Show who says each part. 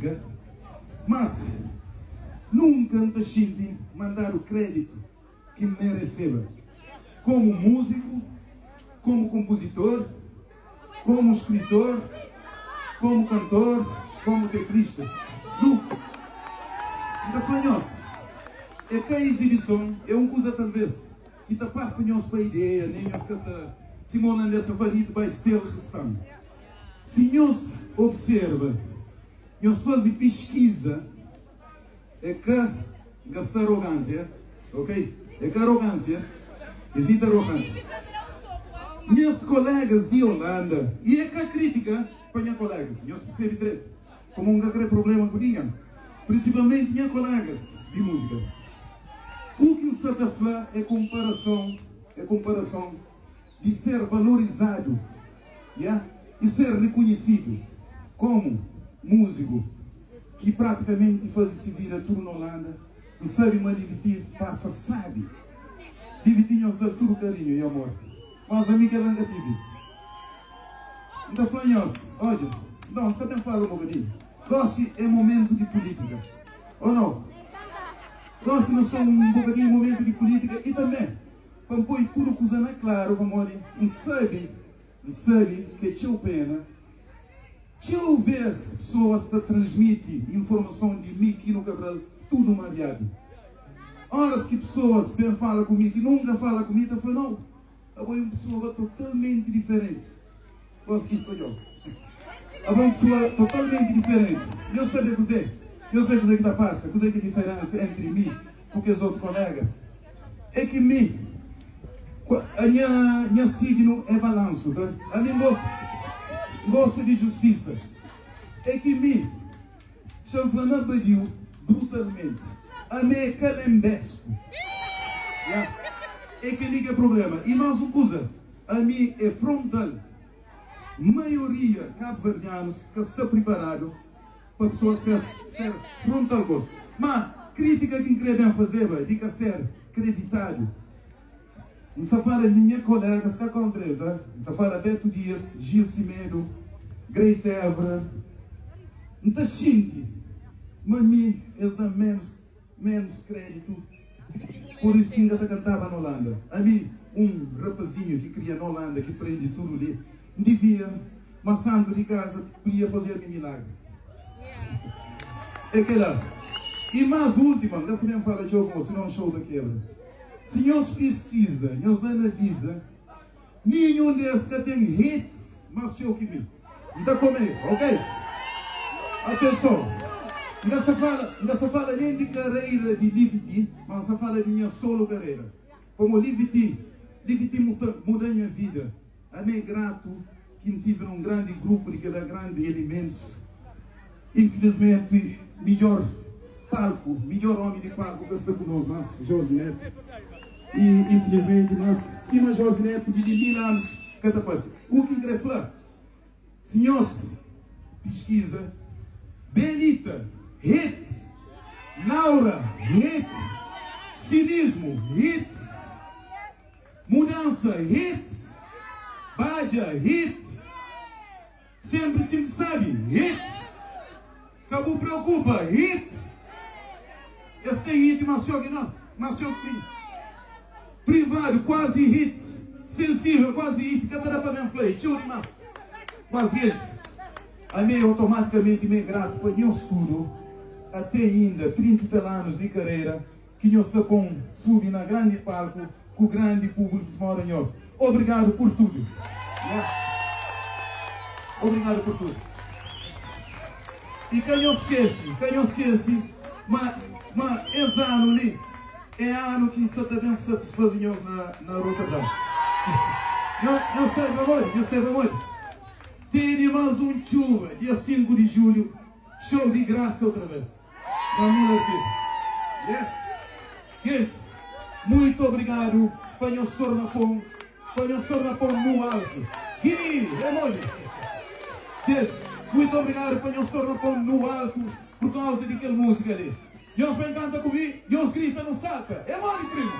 Speaker 1: kritika, mas nunka N ta xinti ma N dadu kreditu ki N mereseba komu muziku, komu konpuzitor, komu skritor, komu kantor, komu teklista. Nunka. N ta fla nhos, é ka izibison, é un kuza talves ki ta pasa nhos pa ideia, nen nhos ka ta sima olandês ta fla, niet bij stilgestaan. Si nhos observa, nhos faze piskiza, é ka N ka sta aroganti, eh? Ok? É ka arogânsia, es niet arrogant. Nhas kolegas di Holanda, i é ka kritika pa nha kolegas, nhos persebe dretu, komo N ka kre problema ku ningen, prinsipalmenti nha kolegas di múzika. U ki N sta ta fla é konparason, é konparason di ser valorizadu, ya, i ser rikonhisidu komu múziku ki pratikamenti faze si vida tudu na Holanda. N sabe ma Livity pasa sabi. Livity nhos da-l tudu karinhu i amor. Mas ami kel-la N ka tive. N ta fla nhos, odja, nton N sta ben fala un bokadinhu. Gosi é momentu di pulítika, ô nau? Gosi nu sta un bokadinhu momentu di pulítika i tanbe pa N poi tudu kuza na klaru pamodi N sabe, N sabe ki é txeu pena. Txeu vês pesoas ta transmiti informason di mi Kino Cabral tudu mariadu. Óras ki pesoas ben fala ku mi ki nunka fala ku mi ta fla, Nau, abo é un pesoa totalmenti diferenti. Gosi ki sta djobe. Abo é un pesoa totalmenti diferenti. Nhos sabe kuzê? Nhos sabe kuzê ki ta pasa? Kuzê ki é diferénsa entri mi ku kes otu kolégas? É ki mi, a nha, nha signu é balansu, ta? Ami N gosta, N gosta di justisa. É ki mi, xa-m fla na badiu, brutalmenti, ami é kalenbesku. Ya. É kel-li ki é prubléma. I más un kuza, ami é frontal. Maioria kabuverdianus ka sta priparadu pa pesoas ser, ser frontal ku es. Má, krítika ki N krê ben fazeba di ka ser kreditadu. N sta fala di nha kolégas ka kóntra es, a. N sta fala Beto Dias, Gil Semedo, Grace Évora. N ta xinti ma mi es da-m ménus, ménus kréditu. Pur isu ki N ka ta kantaba na Holanda. Ami, un rapazinhu ki kria na Holanda, ki prende tudu li, N divia ma santu di kaza podia faze-mi milagri. É kel-la. I más última, N ka sta ben fala txeu ku bo, sinon xou ta kebra. Si nhos piskiza, nhos analiza, ninhun di es ka ten hits más txeu ki mi. N ta kome, ok? Atenson, N ka sta fala, N ka sta fala nen di kareira di Livity, ma N sta fala di nha solo kareira. Pamo Livity, Livity muta, muda nha vida. Ami é gratu ki N tive na un grandi grupu di kela grandi elementus. Infilismenti, midjor palku, midjor omi di palku ka sta ku nos mas, Josi Neto. I infilismenti, mas sima Josi Neto di di mil anus ka ta parse. U ki N kre fla, si nhos piskiza, Benita, hit, Laura, hit, Sinismu, hit. Mudansa, hit! Badja, hit! Senpri sinti sabi, hit! Ka bu preokupa, hit! Es ten hit más txeu ki nos, más txeu ki mi. Privadu, kuazi hit! Sensível, kuazi hit! Ka ta da pa ben fla, é txeu dimás. Mas gentis, ami otomatikamenti mi é gratu pa nhos tudu, ate inda 30 i tal anus di karera, Ki nhos ta pon subi na grandi palku ku grandi publiku smoda nhos. Obrigadu pur tudu. Yeah. Obrigadu pur tudu. I ka nhos skesi, ka nhos skesi ma ma es anu li é anu ki N sa ta ben satisfaze nhos na na Rotterdam. Nhos nhos sabe pamodi? Nhos sabe pamodi? Tene mas un txuba dia 5 di julhu, show di grasa otra vez. Na Miller Theatre. Yes! Guys, muito obrigado pa nhos torna pon, pa nhos torna pon nu altu. Gui, é moli. Guys, muito obrigado pa nhos torna pon nu altu por causa di kel música li. Nhos ben canta ku mi, nhos grita, nu salta. É moli, primo.